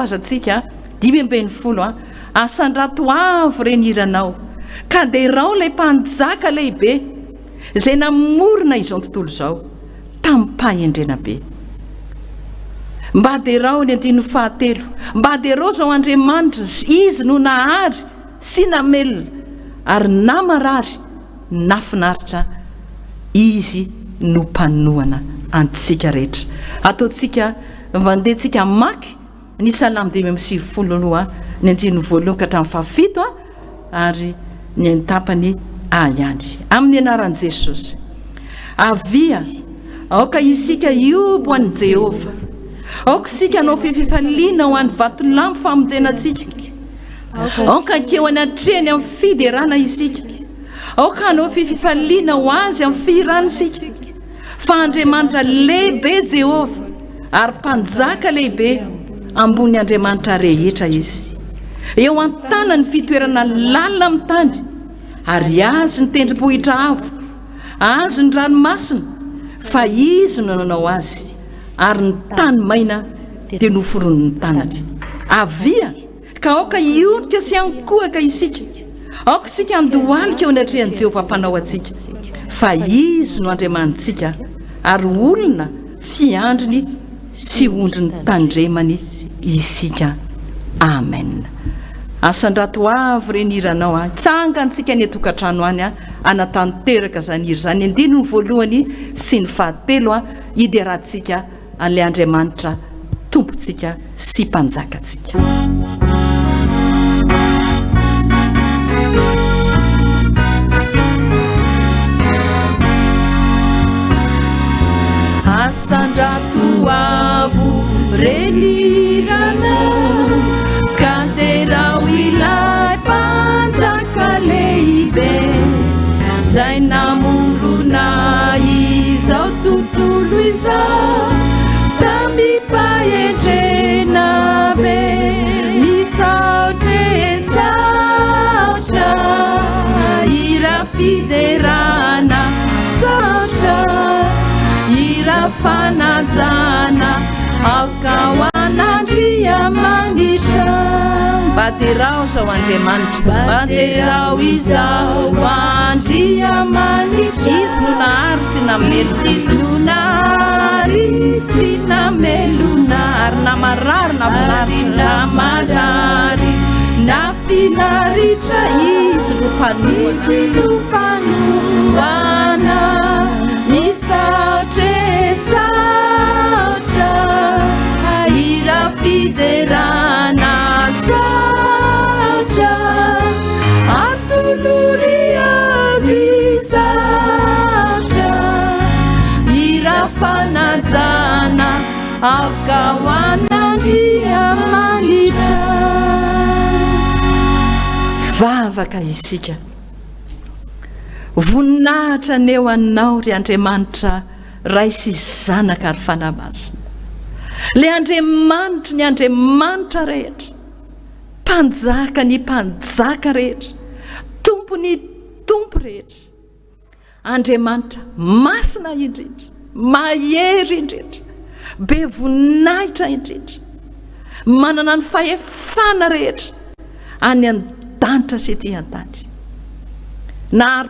Aza-tsika, 15 a, Asandrato avo re ny hiranao, ka derao ilay Mpanjaka lehibe, izay namorona izao tontolo izao, tamim-pahendrena be. Mba derao ny andininy fahatelo, mba derao izao Andriamanitra, Izy no nahary sy namelona, ary na marary na finaritra, Izy no mpanohana antsika rehetra. Ataontsika Vandentsika hamaky ny Salamo 95 aloha, ny andininy voalohany ka hatramin'ny fahafito ary ny tapany A ihany. Amin'ny anaran'i Jesosy. Avia, aoka isika hiobo an'i Jehovah. Aoka isika hanao fifaliana ho an'ny vatolampy famonjena antsika. Aoka hankeo anatrehany amin'ny fiderana isika. Aoka hanao fifaliana ho azy amin'ny fihirana isika. Fa Andriamanitra lehibe Jehovah, ary Mpanjaka lehibe ambony andriamanitra rehetra Izy. Eo an-tanany ny fitoerana lalina amin'ny tany, ary Azy ny tendrombohitra avo, Azy ny ranomasina, fa Izy no nanao azy, ary ny tany maina dia noforonin'ny tanany. Avia! Ka aoka hiondrika sy hankohaka isika, aoka isika handohalika eo anatrehan'i Jehovah Mpanao antsika, fa Izy no Andriamanitsika, ary olona fiandriny sy ondriny tandremany isika. Amen. Asandrato avo re ny hiranao a! Tsangantsika any an-tokantrano any a, hanatanteraka izany hira izany, andininy voalohany sy ny fahatelo a, hiderantsika an'ilay Andriamanitra Tompontsika sy Mpanjakantsika. Asandrato avo re ny hiranao, ka derao ilay Mpanjaka lehibe, izay namorona izao tontolo izao tamim-pahendrena be. Misaotra e, saotra, hira fiderana, saotra, hira fanajana, aoka ho an'Andriamanitra. Mba derao izao Andriamanitra. Mba derao izao Andriamanitra. Izy no nahary sy namelona. Izy no nahary sy namelona. Ary na marary na finaritra. Ary na marary na finaritra. Izy no mpanohana. Izy no mpanohana. Misaotra e, saotra. Hira fiderana saotra. Atolory azy saotra. Hira fanajana aoka ho an'Andriamanitra. Vavaka isika. Voninahitra anie ho Anao ry Andriamanitra Ray sy Zanaka ary Fanahy Masina. Ilay Andriamanitry ny andriamanitra rehetra, Mpanjaka ny mpanjaka rehetra, Tompon'ny tompo rehetra. Andriamanitra masina indrindra, mahery indrindra, be voninahitra indrindra, manana ny fahefana rehetra any an-danitra sy ety an-tany. Nahary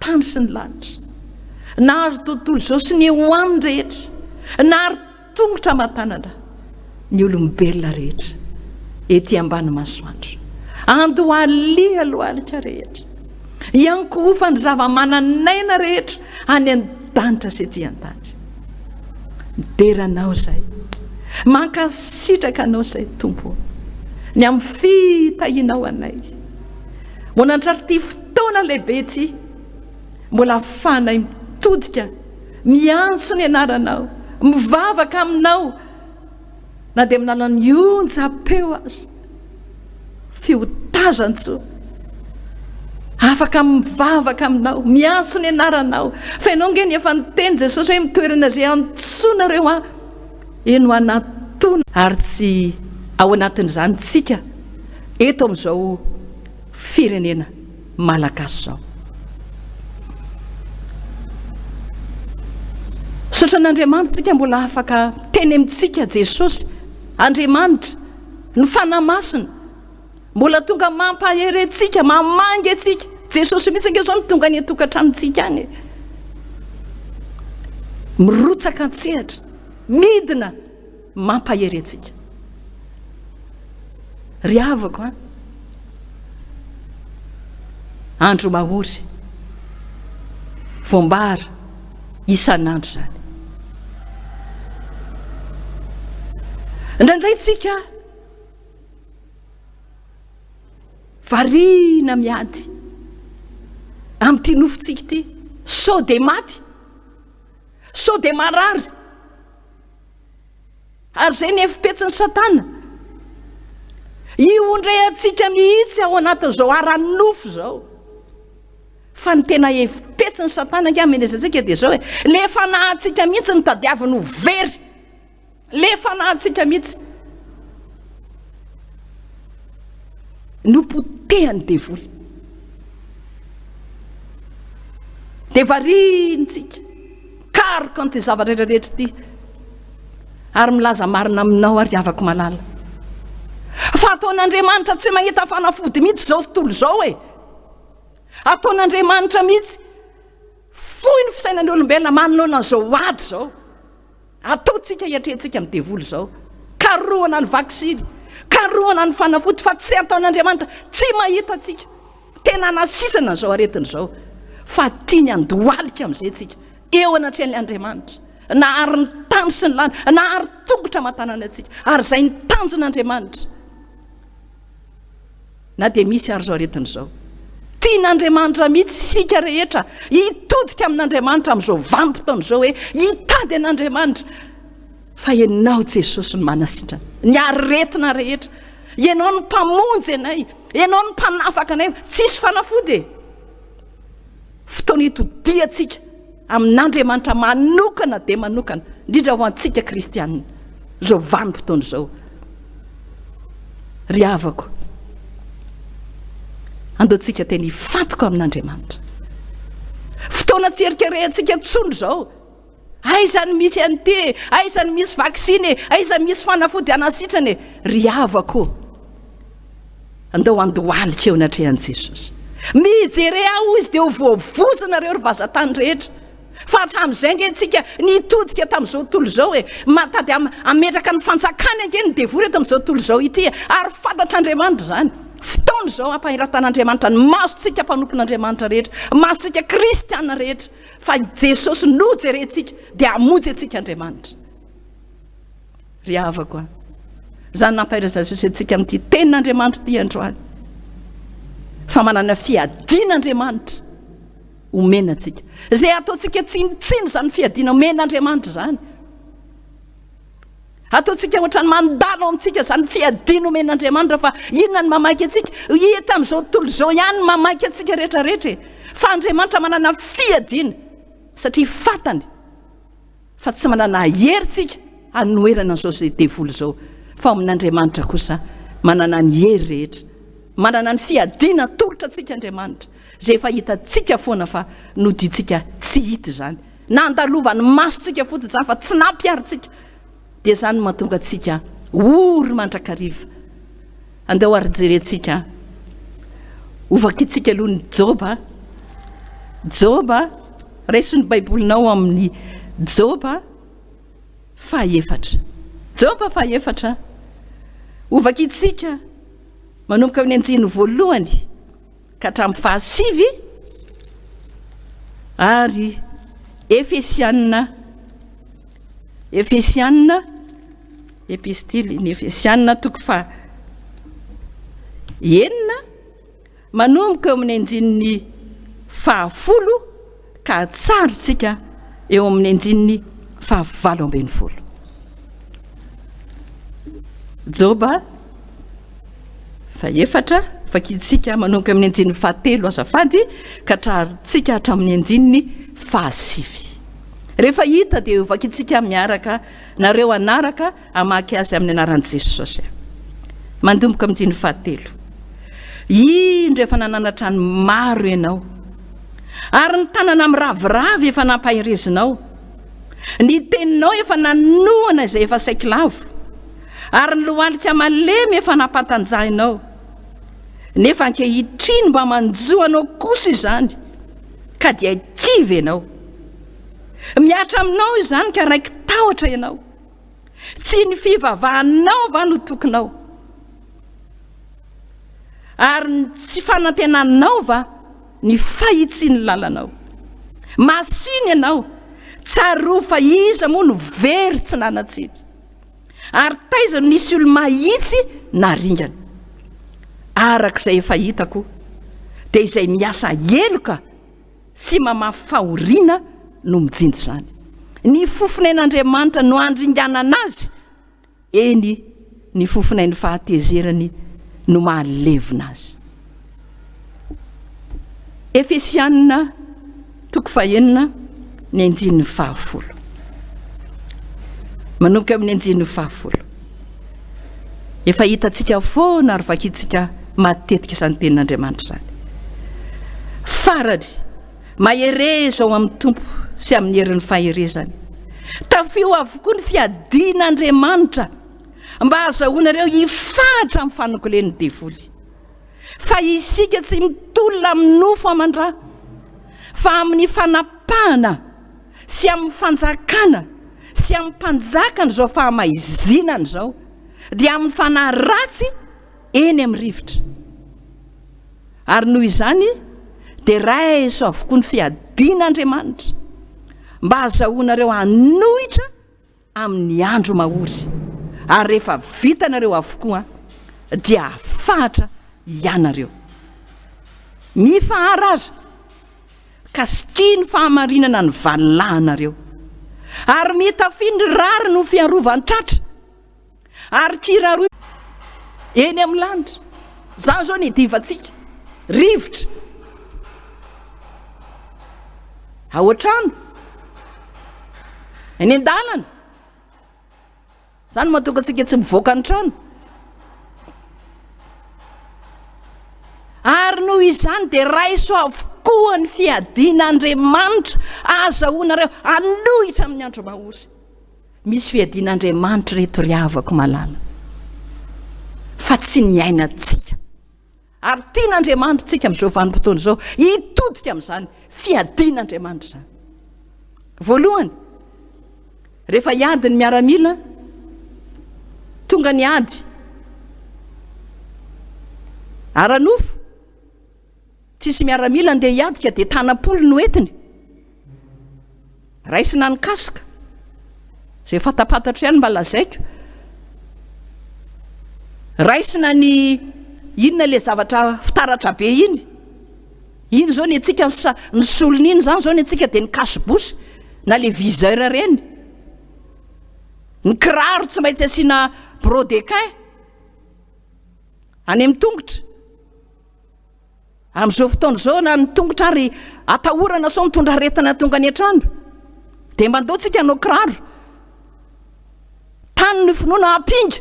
tany sy ny lanitra, nahary tontolo izao sy ny eo aminy rehetra, nahary tongotra aman-tanana ny olombelona rehetra ety ambany masoandro, andohaliha lohalika rehetra, iankohofan'ny zava-manan'aina rehetra any an-danitra sy ety an-tany. Midera Anao izahay, mankasitraka Anao izahay Tompo ô, ny amin'ny fitahianao anay. Mbola nantrar'ity fotoana lehibe ity, mbola ahafahanay mitodika Miantso ny anaranao, mivavaka aminao na dia amin'ny alalan'ny onjam-peo aza. Fiotazan-tsoa. Afaka mivavaka aminao, miantso ny anaranao. Fa ianao ange ny efa niteny Jesosy hoe amin'ny toerana izay antsoinareo ahy, eny ho anatona. Ary tsy ao anatin'izany tsika eto amin'izao firenena Malagasy zao. Misaotra an'Andriamanitra tsika mbola afaka miteny amintsika Jesosy Andriamanitra. Ny Fanahy Masina mbola tonga mampahery antsika, mamangy antsika. Jesosy mihitsy ange izao no tonga any an-tokantranontsika any e. Mirotsaka an-tsehatra, midina, mampahery antsika. Ry havako an, andro mahory, voambara isan'andro izany. Indraindray tsika variana miady amin'ity nofontsika ity, sao dia maty, sao dia marary. Ary izay ny hevi-petsin'i Satana. Ihondrehantsika mihitsy ao anatin'izao ara-nofo izao. Fa ny tena hevi-petsin'i Satana ange hamelezantsika dia izao e, le fanahintsika mihitsy no tadiaviny ho very. Le fanahintsika mihitsy no potehan'ny devoly. Dia variantsika. Karoka an'ity zavatra rehetra ity ary milaza marina aminao ary havako malala fa ataon'Andriamanitra tsy mahita fanafody mihitsy izao tontolo izao e! Ataon'Andriamanitra mihitsy fohy ny fisainan'ny olombelona manoloana an'izao ady izao. Ataontsika hiatrehantsika amin'ny devoly izao. Karohana ny vaksiny, karohana ny fanafody fa tsy ataon'Andriamanitra tsy mahita antsika. Tena hanasitrana an'izao aretina izao fa tiany handohalika amin'izay tsika eo anatrehan'ilay Andriamanitra nahary ny tany sy ny lanitra, nahary tongotra aman-tanana antsika ary izay ny tanjon'Andriamanitra na dia misy ary izao aretina izao. Tian'Andriamanitra mihitsy isika rehetra hitodika amin'Andriamanitra amin'izao vanim-potoana izao hoe hitady an'Andriamanitra fa ianao Jesosy no manasitrana ny aretina rehetra. Ianao no mpamonjy anay, Ianao no mpanafaka anay, tsisy fanafody e! Fotoana itodihantsika amin'Andriamanitra manokana dia manokana, indrindra ho antsika kristianina, izao vanim-potoana izao. Ry havako, andao tsika tena hifantoka amin'Andriamanitra. Fotoana tsy erikerehantsika intsony izao. Aiza no misy an'ity e? Aiza no misy vaksiny e? Aiza misy fanafody hanasitrana e? Ry havako ô, andao handohalika eo anatrehan'i Jesosy. Mijere ahy hoy izy dia ho voavonjinareo ry vazantany rehetra. Fa hatramin'izay ange tsika nitodika tamin'izao tontolo izao e. Mitady hametraka ny fanjakany ange ny devoly eto amin'izao tontolo izao ity e. Ary fantatr'Andriamanitra izany. Fotoana izao hampahiratan'Andriamanitra ny masontsika mpanompon'Andriamanitra rehetra, masontsika kristiana rehetra. Fa i Jesosy no jerentsika dia hamonjy antsika Andriamanitra. Ry havako a, izany nampaherezan'i Jesosy antsika amin'ity tenin'Andriamanitra ity androany. Fa manana fiadiana Andriamanitra omena antsika. Izay ataontsika tsinontsinona izany fiadiana omen'Andriamanitra izany. Ataontsika ohatran'ny mandalo ao amintsika izany fiadiana omen'Andriamanitra fa inona no mamaky antsika? Hita amin'izao tontolo izao ihany ny mamaky antsika rehetra rehetra e! Fa Andriamanitra manana fiadiana satria fantany fa tsy manana hery tsika hanoherana an'izao izay devoly izao fa ao amin'Andriamanitra kosa manana ny hery rehetra, manana ny fiadiana atolotra antsika Andriamanitra izay efa hitantsika foana fa nodintsika tsy hita izany. Nandalovan'ny masontsika fotsiny izany fa tsy nampiharintsika. Dia izany no mahatonga antsika ory mandrakariva. Andao ary jerentsika, hovakintsika aloha ny Joba. Joba, raiso ny Baibolinao amin'ny Joba fahaefatra. Joba fahaefatra, hovakintsika manomboka amin'ny andininy voalohany. ka hatramin'ny fahasivy, ary Efesiana, Efesiana, Epistily ny Efesiana toko faha enina, manomboka eo amin'ny andininy fahafolo ka hatsarintsika eo amin'ny andininy fahavalo ambin'ny folo. Joba fahefatra, vakintsika manomboka amin'ny andininy fahatelo azafady ka hatrarintsika hatramin'ny andininy fahasivy. Rehefa hita dia vakintsika miaraka nareo hanaraka Hamaky azy amin'ny anaran'i Jesosy aho. Mandomboka amin'ny diny fahatelo. Indro efa nananatra ny maro ianao, ary ny tanana miraviravy efa nampaherezinao. Ny teninao efa nanohana izay efa saiky lavo. Ary ny lohalika malemy efa nampatanjahinao. Nefa ankehitriny mba manjo anao kosa izany, ka dia kivy ianao. Mihatra aminao izany ka raiki-tahotra ianao. Tsy ny fivavahanao va no tokinao? Ary ny tsy fanantenanao va ny fahitsian'ny lalanao? Masìna ianao, tsarovy fa iza moa no very tsy nanan-tsiny? Ary taiza no nisy olo-mahitsy naringana? Araka izay efa hitako, dia izay miasa heloka sy mamafy fahoriana no mijinja izany. Ny fofonain'Andriamanitra no andringanana azy, eny, ny fofonain'ny fahatezerany no mahalevona azy. Efesiana toko fahenina ny andininy fahafolo. Manomboka amin'ny andininy fahafolo. Efa hitantsika foana ary vakintsika matetika izany tenin'Andriamanitra izany. Farany, mahereza ao amin'ny Tompo sy amin'ny herin'ny faherezany. Tafio avokoa ny fiadian'Andriamanitra mba hahazahoanareo hifahatra amin'ny fanokolen'ny devoly. Fa isika tsy mitolona amin'ny nofo aman-dra, fa amin'ny fanapahana sy amin'ny fanjakana sy amin'ny mpanjakan'izao fahamaizinana izao, dia amin'ny fanahy ratsy eny amin'ny rivotra. Ary noho izany dia raiso avokoa ny fiadian'Andriamanitra, mba hahazahoanareo hanohitra amin'ny andro mahory, ary rehefa vitanareo avokoa dia hafahatra hianareo. Mifahara aza, ka sikihy ny fahamarinana ny valilahinareo, ary mitafia ny rariny ho fiarovan-tratra, ary kiraroy eny amin'ny lanitra. Izany izao ny idivantsika, rivotra ao an-trano, eny an-dalana. Izany no mahatonga antsika tsy mivoaka ny trano. Ary noho izany dia raiso avokoa ny fiadian'Andriamanitra ahazahoanareo hanohitra amin'ny andro mahory. Misy fiadian'Andriamanitra ireto ry havako malala fa tsy ny ainantsika. Ary tian'Andriamanitra tsika amin'izao vanim-potoana izao hitodika amin'izany fiadian'Andriamanitra izany. Voalohany, rehefa hiady ny miaramila, tonga ny ady ara-nofo, Tsisy miaramila andeha hiady ka dia tanam-polo no entiny. Raisina ny casque. Izay fantapantatro ihany mba lazaiko. Raisina ny inona ilay zavatra fitaratra be iny. Iny izao ny antsika ny solony iny izany izao ny antsika dia ny cache-bouche na le viseur ireny. Ny kiraro tsy maintsy asiana brodequin any amin'ny tongotra. Amin'izao fotoana izao na ny tongotra ary atahorana sao mitondra aretina tonga any an-trano. Dia mba ndao tsika hanao kiraro. Tany ny finoana ampinga.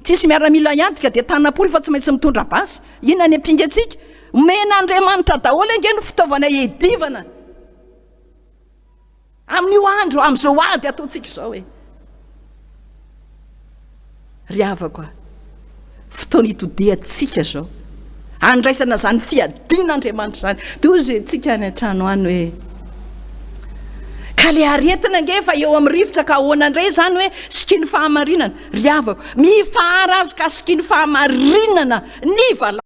Tsisy miaramila hiantika dia tanam-polo fa tsy maintsy mitondra basy. Inona ny ampingantsika? Omen'Andriamanitra daholo ange ny fitaovana hiadivana. Amin'io andro, amin'izao ady ataontsika izao e. Ry havako a, fotoana itodihantsika izao, andraisana izany fiadian'Andriamanitra izany. Dia hoy izy tsika any an-trano any hoe, ka le aretina ange efa eo amin'ny rivotra ka ahoana indray izany hoe sikino fahamarinana. Ry havako, mifahara azy ka sikino fahamarinana ny vala.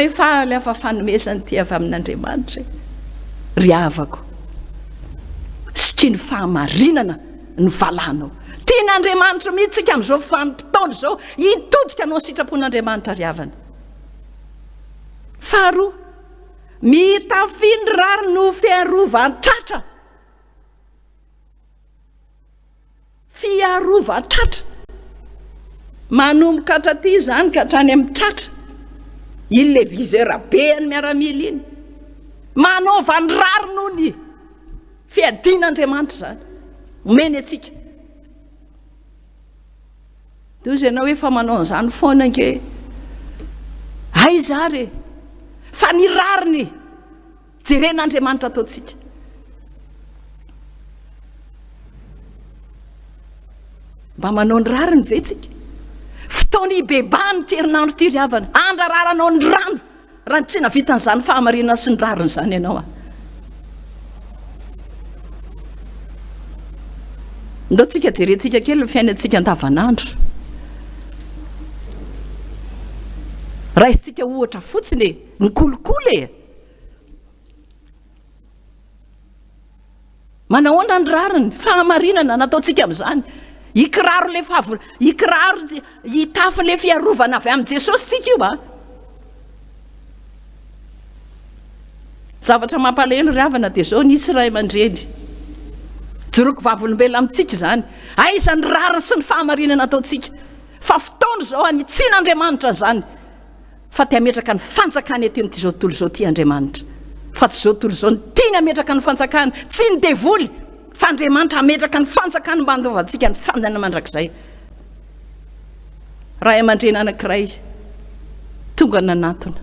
Faly aho fa fanomezana ity avy amin'Andriamanitra e. Ry havako, sikino fahamarinana ny valanao. Tian'Andriamanitra mihitsy isika amin'izao vanim-potoana izao hitodika hanao ny sitrapon'Andriamanitra ry havana. Faharoa, mitafia ny rariny ho fiarovan-tratra. Fiarovan-tratra. Manomboka hatraty izany ka hatrany amin'ny tratra. Iny le viseur be an'ny miaramila iny. Manaova ny rariny hono. Fiadian'Andriamanitra izany. Omeny antsika. Dia hoy ianao hoe fa manao an'izany foana ange. Aiza ary e? Fa ny rariny jeren'Andriamanitra ataontsika. Mba manao ny rariny ve tsika? Fotoana hibebahana ity herinandro ity ry havana. Andrararanao ny rano raha tsy nahavita an'izany fahamarinana sy ny rariny izany ianao a. Ndao tsika jerentsika kely ny fiainantsika andavanandro. Raisintsika ohatra fotsiny e, ny kolikoly e. Manahoana ny rariny, fahamarinana nataontsika amin'izany? Hikiraro ilay fav, hikiraro, hitafy ilay fiarovana avy amin'i Jesosy tsika io a. Zavatra mampalahelo ry havana dia izao, nisy ray aman-dreny. Joroko vavolombelona amintsika izany. Aiza ny rariny sy ny fahamarinana ataontsika? Fa fotoana izao hanitsian'Andriamanitra an'izany. Fa te hametraka ny fanjakany ety amin'ity izao tontolo izao ity Andriamanitra. Fa tsy izao tontolo izao no tiany hametraka ny fanjakany, tsy ny devoly, fa Andriamanitra hametraka ny fanjakany mba handovantsika ny fanjakana mandrakizay. Ray aman-dreny anankiray tonga nanatona.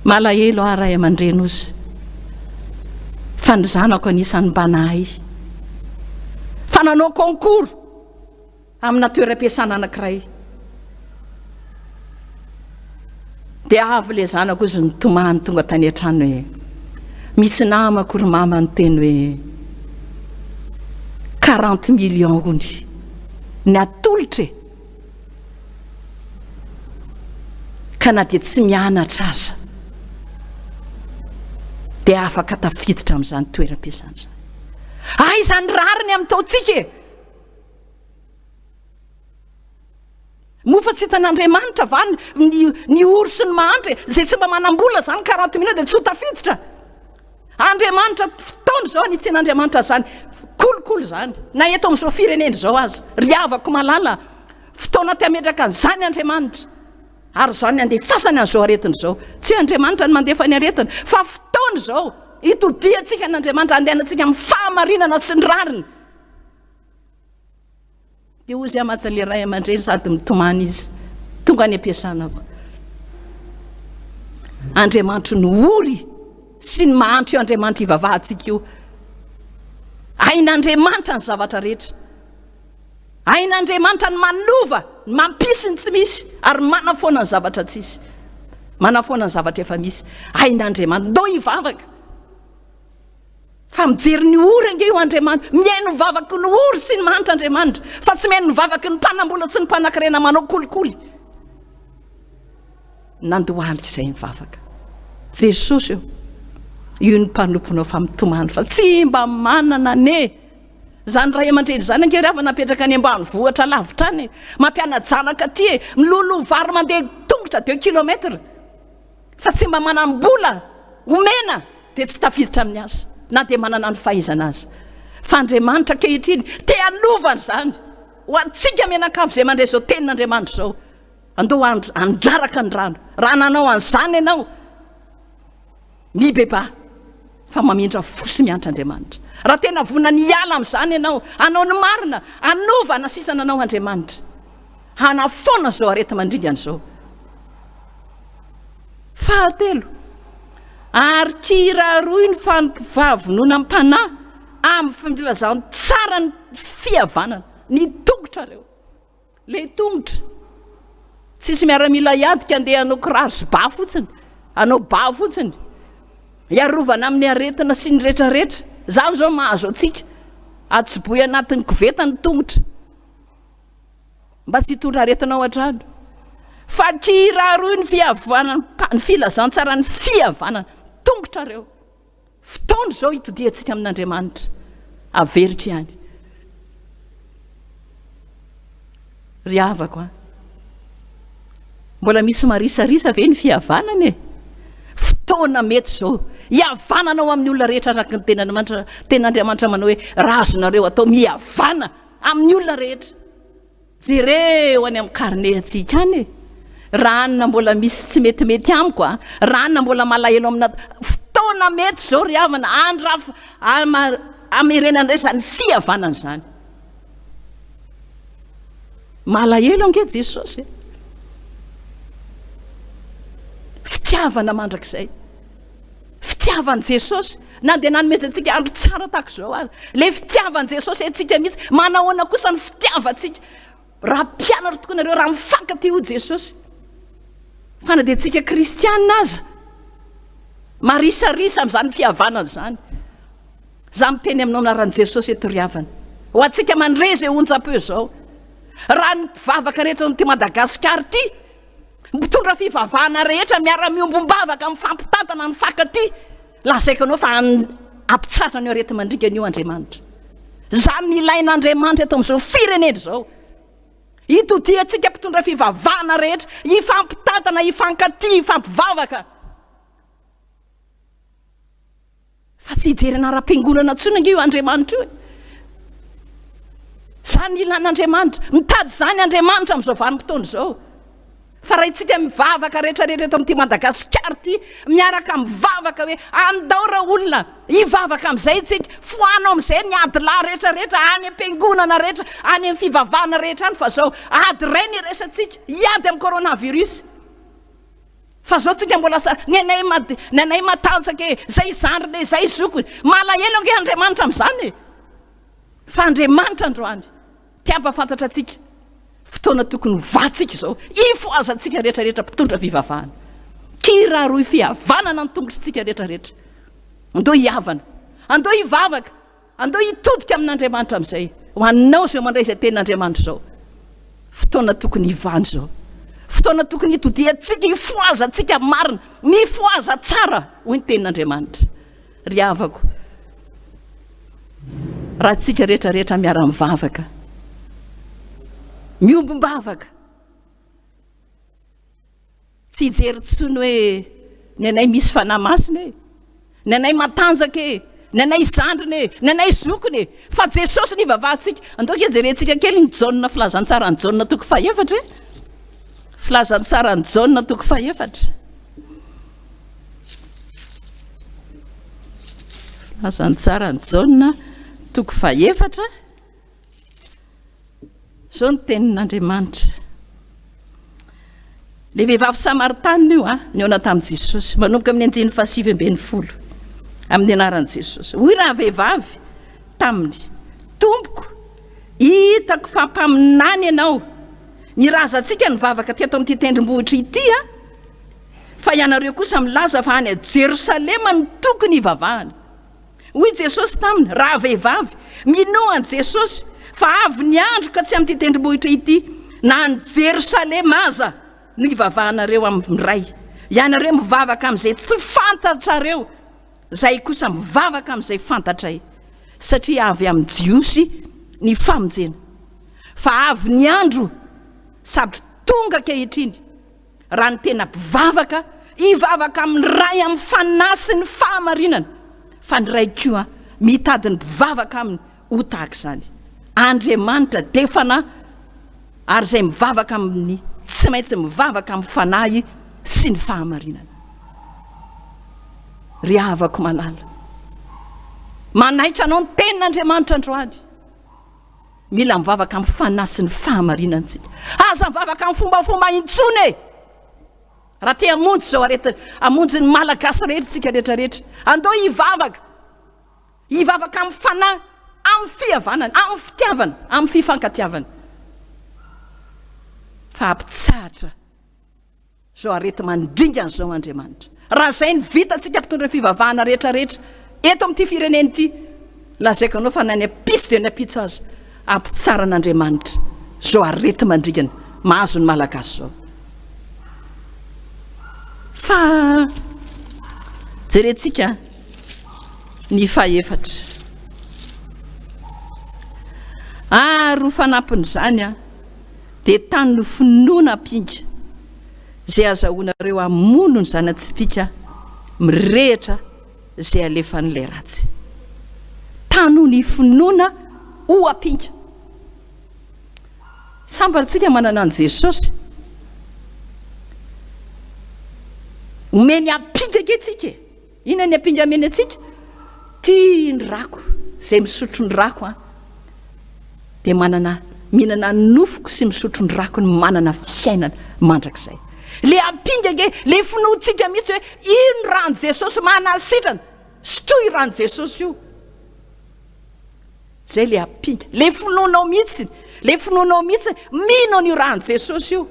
Malahelo aho ray aman-dreny ozy fa ny zanako anisan'ny mba nahay. Fa nanao concours. Amina toeram-piasana anankiray. Dia avy ilay zanako izy nitomany tonga tany an-trano hoe, misy namako ry mama niteny hoe 40 millions hony ny atolotra e! Ka na dia tsy mianatra aza dia afaka tafiditra amin'izany toeram-piasana izany. Aiza ny rariny amin'ny taontsika e? Moa fa tsy hitan'Andriamanitra va ny ny ory sy ny mahantra e? Izay tsy mba manam-bola izany 40 millions dia tsy ho tafiditra. Andriamanitra fotoana izao anitsian'Andriamanitra izany kolikoly izany na eto amin'izao firenena izao aza. Ry havako malala, fotoana te hametraka an'izany Andriamanitra. Ary izany andefasany an'izao aretina izao. Tsy hoe Andriamanitra no mandefa ny aretina, fa fotoana izao hitodiantsika an'Andriamanitra, handehanantsika amin'ny fahamarinana sy ny rariny. Dia hozy amantsy ilay ray aman-dreny sady mitomany izy. Tonga any am-piasana aho. Andriamanitry ny ory sy ny mahantra io Andriamanitra ivavahantsika io. Hain'Andriamanitra ny zavatra rehetra. Hain'Andriamanitra ny manova, ny mampisy ny tsy misy ary manafoana ny zavatra tsisy. Manafoana ny zavatra efa misy. Hain'Andriamanitra. Ndao hivavaka. Fa mijery ny ory ange io Andriamanitra. Mihaino ny vavaky ny ory sy ny mahantra Andriamanitra, fa tsy mihaino ny vavaky ny mpanambola sy ny mpanankarena manao kolikoly. Nandohalika izay nivavaka. Jesosy ô, io ny mpanomponao fa mitomany fa tsy mba manana anie. Izany ray aman-dreny izany ange ry havana apetraka any ambanivohitra lavitra any e. Mampiana-janaka aty e. Miloloha vary mandeha tongotra deux kilomètres. Fa tsy mba manam-bola omena dia tsy tafiditra amin'ny asa na dia manana ny fahaizana aza. Fa Andriamanitra ankehitriny te hanova an'izany ho antsika mianakavy izay mandre izao tenin'Andriamanitra izao. Andao handraraka ny rano. Raha nanao an'izany ianao, mibebaha fa mamindra fo sy miantra Andriamanitra. Raha tena vonona ny hiala amin'izany ianao, hanao ny marina, hanova, hanasitrana anao Andriamanitra. Hanafoana izao areti-mandringana izao. Fahatelo, ary kiraroy ny fampivavononam-panahy amin'ny filazantsara ny fihavanana, ny tongotrareo. Ilay tongotra. Tsisy miaramila hiady ka andeha hanao kiraro sy ba fotsiny, hanao ba fotsiny. Hiarovana amin'ny aretina sy ny retraretra. Izany izao mahazo antsika. Atsobohy anatin'ny koveta ny tongotra. Mba tsy hitondra aretina ao an-trano. Fa kiraroy ny fihavanana, ny filazantsaran'ny fihavanana. Tongotrareo. Fotoana izao hitodihantsika amin'Andriamanitra. Averiko ihany. Ry havako a. Mbola misy marisarisa ve ny fihavanana e? Fotoana mety izao hihavanana ao amin'ny olona rehetra araka ny tenan'Andriamanitra, tenin'Andriamanitra manao hoe raha azonareo atao mihavana amin'ny olona rehetra. Jereo any amin'ny carnet antsika any e! Raha anona mbola misy tsy metimety amiko a! Raha anona mbola malahelo amina fotoana. Fotoana mety izao ry havana andraf amerenana indray izany fihavanana izany. Malahelo ange Jesosy e. Fitiavana mandrakizay. Fitiavan'i Jesosy na dia nanomezantsika andro tsara tahaka izao ary. Ilay fitiavan'i Jesosy antsika mihitsy. Manahoana kosa ny fitiavantsika? Raha mpianatra tokoa nareo, raha mifankatia hoy Jesosy. Fa na dia tsika kristiana aza, marisarisa amin'izany fihavanana izany. Za miteny aminao anaran'i Jesosy eto ry havana. Ho antsika mandre izay onjam-peo izao. Raha ny mpivavaka rehetra amin'ity Madagasikara ity, mpitondra fivavahana rehetra miara-miombom-bavaka, mifampitantana, mifankatia, lazaiko anao fa hampitsahatra an'io areti-mandringana io Andriamanitra. Izany no ilain'Andriamanitra eto amin'izao firenena izao. Itodihantsika mpitondra fivavahana rehetra, hifampitantana, hifankatia, hifampivavaka. Fa tsy hijery anaram-piangonana intsony ange io Andriamanitra io e. Izany no ilan'Andriamanitra. Mitady izany Andriamanitra amin'izao vanim-potoana izao. Fa raha isika mivavaka rehetra rehetra eto amin'ity Madagasikara ity, miaraka mivavaka hoe andao ra olona hivavaka amin'izay isika, foano amin'izay ny ady lahy rehetra rehetra any am-piangonana rehetra, any amin'ny fivavahana rehetra any fa izao ady iray ny iraisantsika, hiady amin'ny coronavirus. Fa zao tsika mbola sa ny anay mad ny anay matanjaka e, zay zandriny e, zay zokiny. Malahelo ange Andriamanitra amin'izany e. Fa Andriamanitra androany te hampahafantatra antsika fotoana tokony hovantsika izao, hifohazantsika rehetra rehetra mpitondra fivavahana. Kiraroy fihavanana ny tongotritsika rehetra rehetra. Andao hihavana, andao hivavaka. Andao hitodika amin'Andriamanitra amin'izay. Ho anao izao mandray izay tenin'Andriamanitra izao. Fotoana tokony hivana izao. Fotoana tokony hitodihantsika, hifohazantsika marina. Mifohaza tsara, hoy ny tenin'Andriamanitra. Ry havako, raha tsika rehetra rehetra miara-mivavaka, miombom-bavaka, Tsy hijery intsony hoe ny anay misy fanahy masina e, ny anay matanjaka e, ny anay zandriny e, ny anay zokiny e, fa Jesosy no ivavahantsika. Andao ange jerentsika kely ny Jaona filazantsaran'i Jaona toko fahefatra e. Filazantsaran'i Jaona toko fahefatra. Filazantsaran'i Jaona toko fahefatra. Izao ny tenin'Andriamanitra. Ilay vehivavy samaritanina io, a, nihaona tamin'i Jesosy, manomboka amin'ny andininy fahasivy ambin'ny folo, amin'ny anaran'i Jesosy. Hoy rahavehivavy taminy, Tompoko, hitako fa mpaminany ianao. Ny razantsika nivavaka teto amin'ity tendrombohitra ity, a, fa ianareo kosa milaza fa any Jerosalema no tokony hivavahana. Hoy Jesosy taminy, Rahavehivavy, minoa an'i Jesosy, fa avy ny andro ka tsy amin'ity tendrombohitra ity, na any Jerosalema aza, no hivavahanareo amin'ny Ray. Ianareo mivavaka amin'izay tsy fantatrareo, izahay kosa mivavaka amin'izay fantatray, satria avy amin'ny Jiosy ny famonjena. Fa avy ny andro, sady tonga ankehitriny, Raha ny tena mpivavaka, hivavaka amin'ny Ray amin'ny fanahy sy ny fahamarinana, fa ny Ray koa mitady ny mpivavaka aminy ho tahaka izany. Andriamanitra dia fanahy, ary izay mivavaka aminy tsy maintsy mivavaka amin'ny fanahy sy ny fahamarinana. Ry havako malala, manaitra anao ny tenin'Andriamanitra androany. Mila mivavaka amin'ny fanahy sy ny fahamarinana isika. Aza mivavaka amin'ny fombafomba intsony e! Raha te hamonjy izao aretina, hamonjy ny Malagasy rehetra isika rehetra rehetra. Andao hivavaka. Hivavaka amin'ny fanahy, amin'ny fihavanana, amin'ny fitiavana, amin'ny fifankatiavana. Fa hampitsahatra. Izao areti-mandringana izao Andriamanitra. Raha izay ny vitantsika mpitondra fivavahana rehetra rehetra eto amin'ity firenena ity, lazaiko anao fa na ny ampitso dia ny ampitso aza ampitsaran'Andriamanitra izao areti-mandringana mahazo ny Malagasy izao. Fa jerentsika ny fahefatra. Ary ho fanampin'izany aho. dia tany no finoana ampinga izay azahoanareo hamono ny zana-tsipìka mirehitra izay alefan'ilay ratsy. Tano ny finoana ho ampinga. Sambany tsika manana an'i Jesosy. Omeny ampinga ange tsika e! Inona ny ampinga ameny antsika? Tia ny rako, izay misotro ny rako an, dia manana, mihinana ny nofoko sy misotro ny rako no manana fiainana mandrakizay. Le ampinga ange, le finoantsika mihitsy hoe io ny ran'i Jesosy manasitrana, sotroy io ran'i Jesosy io. Zay le ampinga, le finoanao mihitsy, le finoanao mihitsy mino an'io ran'i Jesosy io.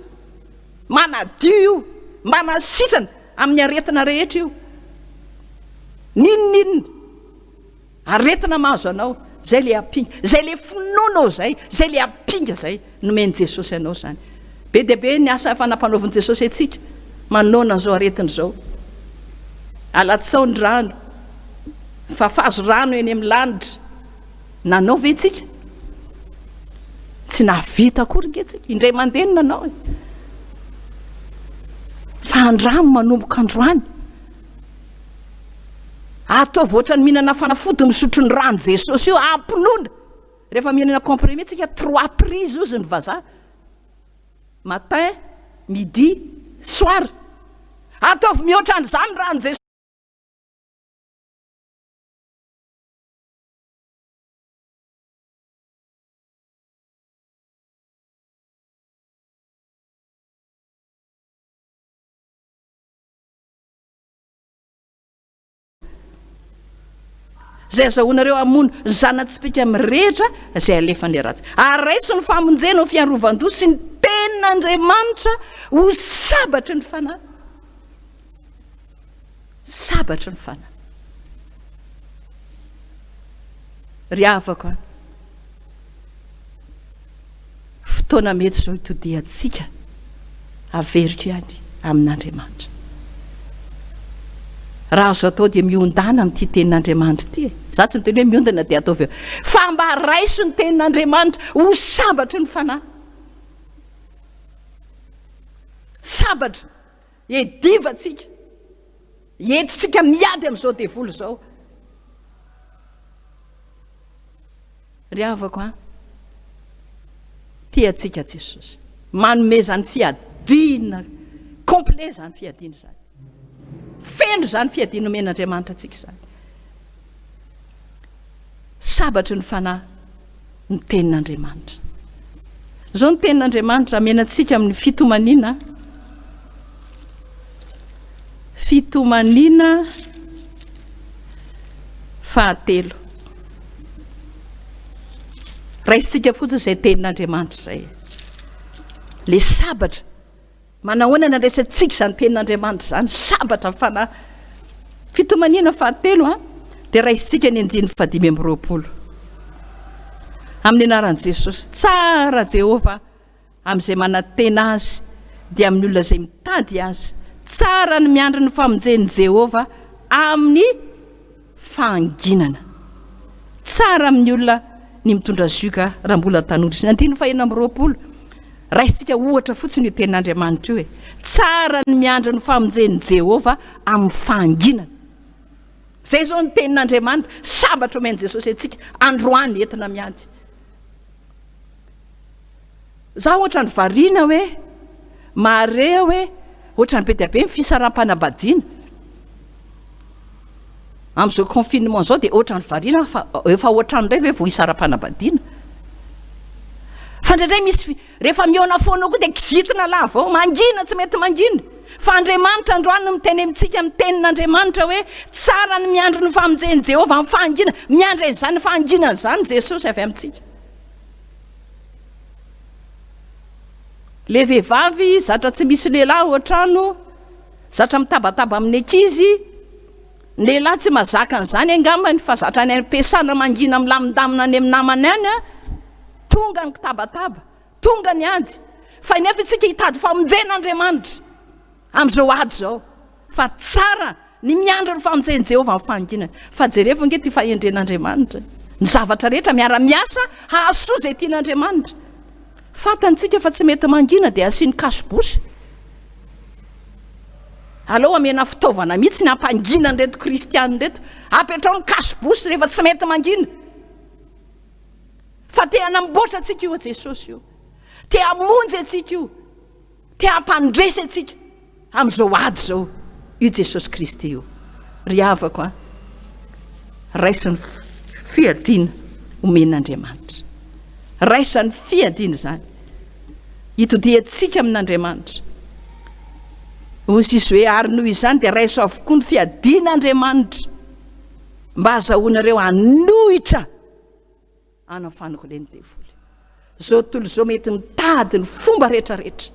Manadio io, manasitrana amin'ny aretina rehetra io. N'inon'inona aretina mahazo anao, zay le ampinga, zay le finoanao zay, zay le ampinga zay nomen'i Jesosy anao zany. Be dia be ny asa efa nampanaovin'i Jesosy antsika manoloana an'izao aretina izao. Alatsao ny rano, fafazo rano eny amin'ny lanitra. Nanao ve tsika? Tsy nahavita akory nge tsika, indray mandeha no nanao e. Fa andramo manomboka androany. Ataovy ohatran'ny mihinana fanafody misotro ny ran'i Jesosy io, ampinoana. Rehefa mihinana comprimé tsika, trois prises ozy ny vazaha. Matin, midi, soir. Ataovy mihoatra an'izany ran'i Jesosy. Izay azahoanareo hamono zana-tsipìka mirehitra izay alefan'ilay ratsy. Ary raiso ny famonjena ho fiarovan-doha sy ny tenin'Andriamanitra ho sabatry ny fanahy. Sabatry ny fanahy. Ry havako an, fotoana mety izao hitodihantsika averiko ihany amin'Andriamanitra. Raha azo atao dia miondana amin'ity tenin'Andriamanitra ity e. Za tsy miteny hoe miondana dia ataovy eo. Fa mba raiso ny tenin'Andriamanitra ho sabatry ny fanahy. Sabatra, edivantsika. Entintsika miady amin'izao devoly izao. Ry havako an, tia antsika Jesosy. Manome izany fiadiana complet izany fiadiana izany. Feno izany fiadiana omen'Andriamanitra antsika izany. Sabatry ny fanahy ny tenin'Andriamanitra. Izao ny tenin'Andriamanitra amena antsika amin'ny fitomaniana. Fitomaniana fahatelo. Raisintsika fotsiny izay tenin'Andriamanitra izay. Le sabatra Manahoana ny andraisantsika izany tenin'Andriamanitra izany? Sambatra ny fanahy. Fitomaniana fahatelo a, dia raisintsika ny andininy fahadimy amby 20. Amin'ny anaran'i Jesosy. Tsara Jehovah amin'izay manantena Azy, dia amin'ny olona izay mitady Azy. Tsara ny miandry ny famonjen'i Jehovah amin'ny Fahanginana. Tsara amin'ny olona ny mitondra zioga raha mbola tanora izy. Andininy fahenina amby 20. Raisintsika ohatra fotsiny io tenin'Andriamanitra io e. Tsara ny miandry ny famonjen'i Jehovah amin'ny fahanginana. Izay izao ny tenin'Andriamanitra. Sambatra omen'i Jesosy antsika androany entina miady. Za ohatrany variana hoe mahare aho hoe ohatrany be dia be ny fisaraham-panambadiana amin'izao confinement izao dia ohatrany variana aho fa efa ohatrany indray ve vao hisaram-panambadiana? Fa indraindray misy rehefa mihaona foana koa dia kizitina lava ao, mangina tsy mety mangina. Fa Andriamanitra androany no miteny amintsika amin'ny tenin'Andriamanitra hoe tsara ny miandry ny famonjen'i Jehovah amin'ny fahanginana, miandry an'izany fahanginana izany Jesosy avy amintsika. Le vehivavy zatra tsy misy lehilahy ao an-trano, zatra mitabataba amin'ny ankizy, ny lehilahy tsy mahazaka an'izany angambany fa zatra any am-piasana mangina milamindamina any amin'ny namany any an, tonga ny kitabataba, tonga ny ady, fa nefa isika hitady famonjena Andriamanitra amin'izao ady izao. Fa tsara ny miandry ny famonjen'i Jehovah amin'ny fahanginany. Fa jerevo ange ity fahendren'Andriamanitra e! Ny zavatra rehetra miara-miasa hahasoa izay tian'Andriamanitra. Fantantsika fa tsy mety mangina dia asiany cache-bouche. Aleo amena fitaovana mihitsy ny hampangina an'ireto kristiana ireto. Apetrao ny cache-bouche rehefa tsy mety mangina. Fa te hanamboatra antsika io Jesosy io. Te hamonjy antsika io. Te hampandresy antsika amin'izao ady izao io Jesosy Kristy io. Ry havako a, raiso ny fiadiana omen'Andriamanitra. Raiso izany fiadiana izany. Itodihantsika amin'Andriamanitra. Hoy izy hoe, ary noho izany dia raiso avokoa ny fiadian'Andriamanitra mba hazahoanareo hanohitra Any amin'ny fanokolen'ny devoly. Izao tontolo izao mety mitady ny fomba rehetra rehetra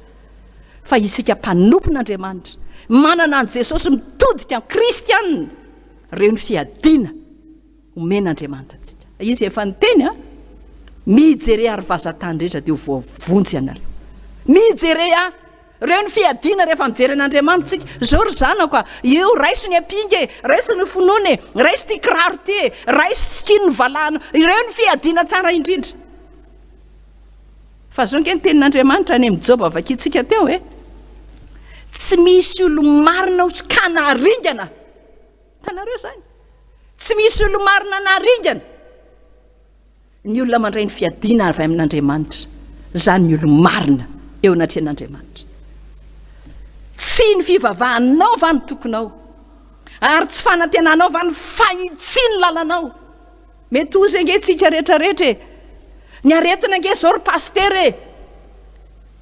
fa isika mpanompon'Andriamanitra manana an'i Jesosy mitodika amin'ny kristianina, ireo ny fiadiana omen'Andriamanitra antsika. Izy efa niteny a, mijere ary vazantany rehetra dia ho voavonjy ianareo. Mijere ahy. Reo ny fiadiana rehefa mijery an'Andriamanitra tsika. Zao ry zanako a, io raiso ny ampinga e, raiso ny finoana e, raiso ity kiraro ity e, raiso sikino ny valahana. Ireo ny fiadiana tsara indrindra. Fa zao nge ny tenin'Andriamanitra any amin'ny Joba vakintsika teo e. Tsy misy olo-marina ho ka naringana. Hitanareo izany? Tsy misy olo-marina naringana. Ny olona mandray ny fiadiana avy amin'Andriamanitra, izany ny olo-marina eo anatrehan'Andriamanitra. Tsy ny fivavahanao va no tokinao? Ary tsy fanantenanao va ny fahitsian'ny lalanao? Mety hozy ange tsika rehetra rehetra e! Ny aretina ange izao ry pasitera e!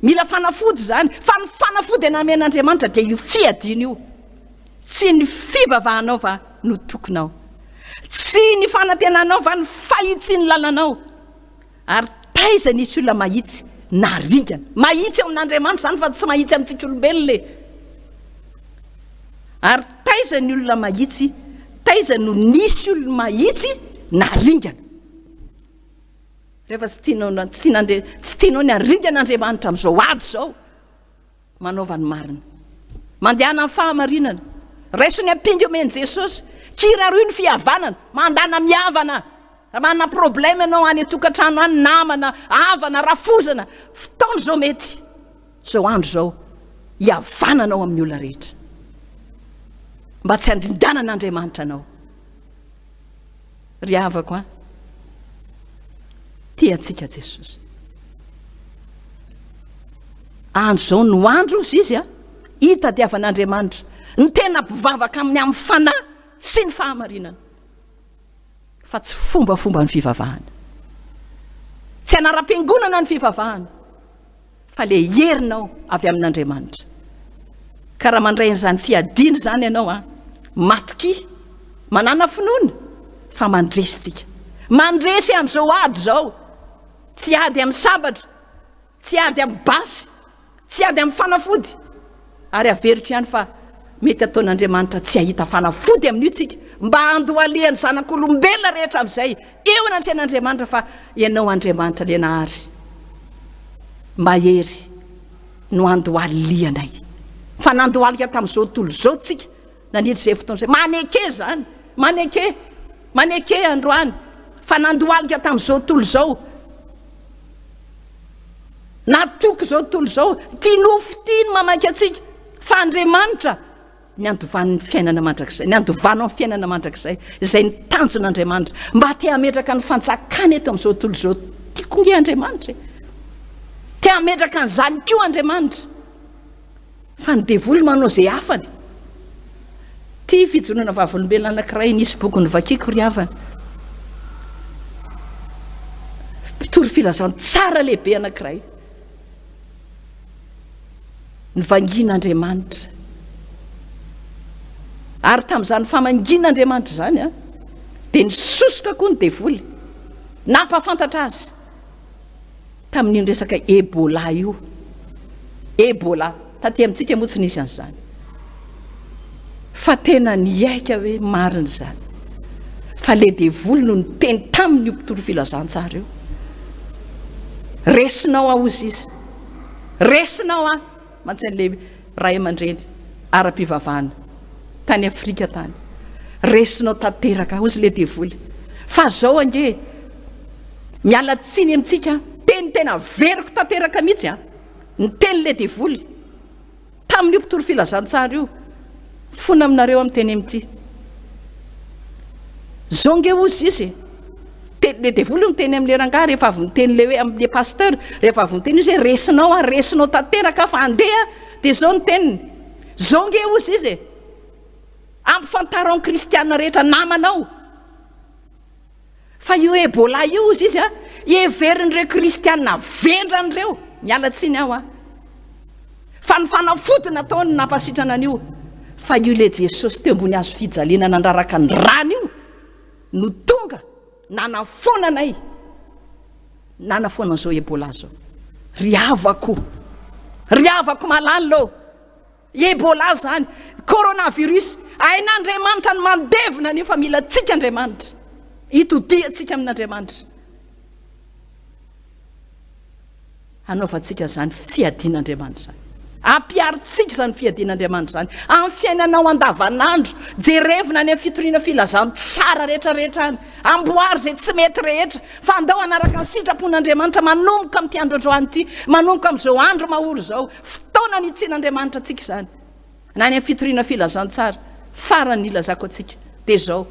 Mila fanafody izany, fa ny fanafody namen'Andriamanitra dia io fiadiana io. Tsy ny fivavahanao va no tokinao? Tsy ny fanantenanao va no fahitsian'ny lalanao? Ary taiza nisy olona mahitsy na ringana? Mahitsy eo amin'Andriamanitra izany fa tsy mahitsy amintsika olombelona e! Ary taiza ny olona mahitsy? Taiza no nisy olona mahitsy na ringana? Rehefa tsy tianao, tsy tian'Andri-, tsy tianao ny haringan'Andriamanitra amin'izao ady izao, Manaova ny marina. Mandehana amin'ny fahamarinana. Raiso ny ampinga omen'i Jesosy. Kiraroy ny fihavanana. Mandana mihavana. Raha manana problème ianao any an-tokantrano any, namana, havana, rafozana, fotoana izao mety, izao andro izao, hihavananao amin'ny olona rehetra. Mba tsy handringanan'Andriamanitra anao. Ry havako a, tia antsika Jesosy. Andro izao no andro ozy izy a, hitadiavan'Andriamanitra ny tena mpivavaka aminy amin'ny fanahy sy ny fahamarinana, fa tsy fombafomba ny fivavahana. Tsy anaram-piangonana ny fivavahana. Fa le herinao avy amin'Andriamanitra. Ka raha mandray an'izany fiadiana izany ianao an, matokia, manàna finoana fa mandresy tsika. Mandresy amin'izao ady izao. Tsy ady amin'ny sabatra, tsy ady amin'ny basy, tsy ady amin'ny fanafody. Ary averiko ihany fa mety ataon'Andriamanitra tsy hahita fanafody amin'io tsika, mba handohalehan'ny zanak'olombelona rehetra amin'izay eo anatrehan'Andriamanitra fa Ianao Andriamanitra le Nahary mahery no handohalihanay. Fa nandohalika tamin'izao tontolo izao tsika Nandritra izay fotoana izay. Maneke izany. Maneke. Maneke androany. Fa nandohalika tamin'izao tontolo izao. Natoky izao tontolo izao. Tia nofo tia ny mamaky antsika. Fa Andriamanitra ny andovan'ny fiainana mandrakizay. Ny andovanao ny fiainana mandrakizay. Izay ny tanjon'Andriamanitra. Mba te hametraka ny fanjakana eto amin'izao tontolo izao. Tiako nge Andriamanitra e. Te hametraka an'izany koa Andriamanitra. Fa ny devoly manao izay hafany. Ity fijoroana vavolombelona anankiray nisy boky novakiako ry havana. Mpitory filazantsara lehibe anankiray. Nivangian'Andriamanitra. Ary tamin'izany famangian'Andriamanitra izany, dia nisosoka koa ny devoly. Nampahafantatra azy. Tamin'io resaka Ebola io. Ebola. Taty amintsika moa tsy nisy an'izany. Fa tena niaika hoe marina izany. Fa le devoly no niteny taminy io mpitory filazantsara io. Resinao aho hozy izy. Resinao aho. Mantsy an'ilay ray aman-dreny ara-pivavahana tany Afrika tany. Resinao tanteraka, hozy ilay devoly. Fa zao ange e, miala tsiny amintsika aho, teny tena veriko tanteraka mihitsy an, niteny ilay devoly tamin'io mpitory filazantsara io, mifona aminareo aho miteny amin'ity. Zao nge hozy izy e, te, le devoly io miteny amin'le rangahy rehefa avy miteny le hoe amin'le pasteur, rehefa avy miteny izy hoe resinao aho, resinao tanteraka aho fa andeha, dia zao ny teniny, zao nge hozy izy e. Ampifantaro amin'ny kristiana rehetra namanao fa io Ebola io hozy izy a, heverin'ireo kristiana vendrana ireo, miala tsiny aho a, fa ny fanafody nataony nampasitrana an'io, fa io ilay Jesosy teo ambony hazo fijaliana nandraraka ny rany io no tonga nanafoana anay, nanafoana an'izao Ebola izao. Ry havako, ry havako malala ô! Ebola zany, coronavirus, hain'Andriamanitra ny mandevona nefa mila antsika Andriamanitra, hitodihantsika amin'Andriamanitra, hanaovantsika izany fiadian'Andriamanitra izany, ampiharintsika izany fiadian'Andriamanitra izany amin'ny fiainanao andavanandro, jerevina any amin'ny fitoriana filazantsara rehetra rehetra any, amboary izay tsy mety rehetra, fa andao hanaraka ny sitrapon'Andriamanitra manomboka amin'ity andro androany ity, manomboka amin'izao andro mahory izao. Fotoana nitsian'Andriamanitra antsika izany. Na any amin'ny fitoriana filazantsara, farany nilazako antsika, dia izao,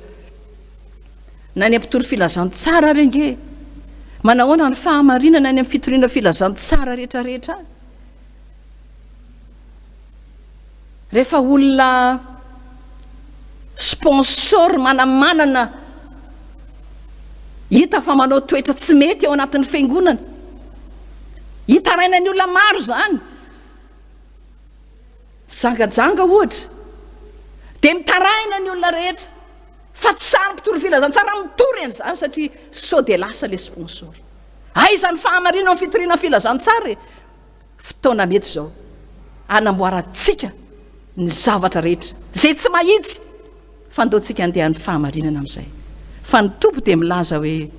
na any amin'ny mpitory filazantsara ary ange, manahoana ny fahamarinana any amin'ny fitoriana filazantsara rehetra rehetra any? Rehefa olona sponsor manamanana hita fa manao toetra tsy mety ao anatin'ny fiangonana, hitarainan'ny olona maro izany, jangajanga ohatra, dia mitaraina ny olona rehetra fa tsy sahy mpitory filazantsara mitory an'izany satria sao dia lasa ilay sponsor. Aiza ny fahamarinana amin'ny fitoriana filazantsara e? Fotoana mety izao hanamboarantsika ny zavatra rehetra izay tsy mahitsy fa ndao tsika handeha ny fahamarinana amin'izay. Fa ny Tompo dia milaza hoe,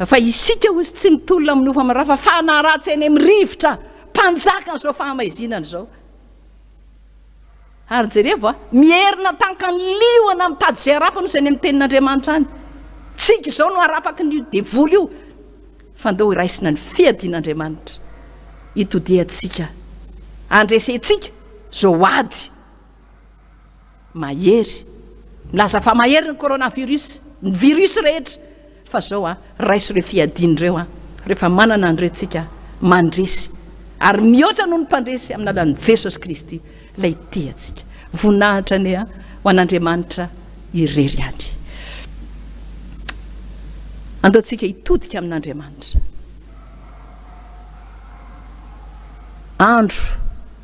Fa isika hozy tsy mitolona amin'ny nofo aman-dra fa fanahy ratsy eny amin'ny rivotra, mpanjakan'izao fahamaizinana izao. Ary jerevo a, mierina tahaka ny liona mitady izay harapany hozy any amin'ny tenin'Andriamanitra any. Tsika izao no harapaky ny devoly io. Fa ndao hiraisina ny fiadian'Andriamanitra, hitodiantsika, handresentsika izao ady mahery. Milaza fa mahery ny coronavirus, ny virus rehetra. Fa zao a, raiso ireo fiadiana ireo a, rehefa manana an'ireo tsika, mandresy, ary mihoatra noho ny mpandresy amin'ny alalan'i Jesosy Kristy, ilay tia antsika. Voninahitra anie ho an'Andriamanitra irery ihany. Andao tsika hitodika amin'Andriamanitra. Andro,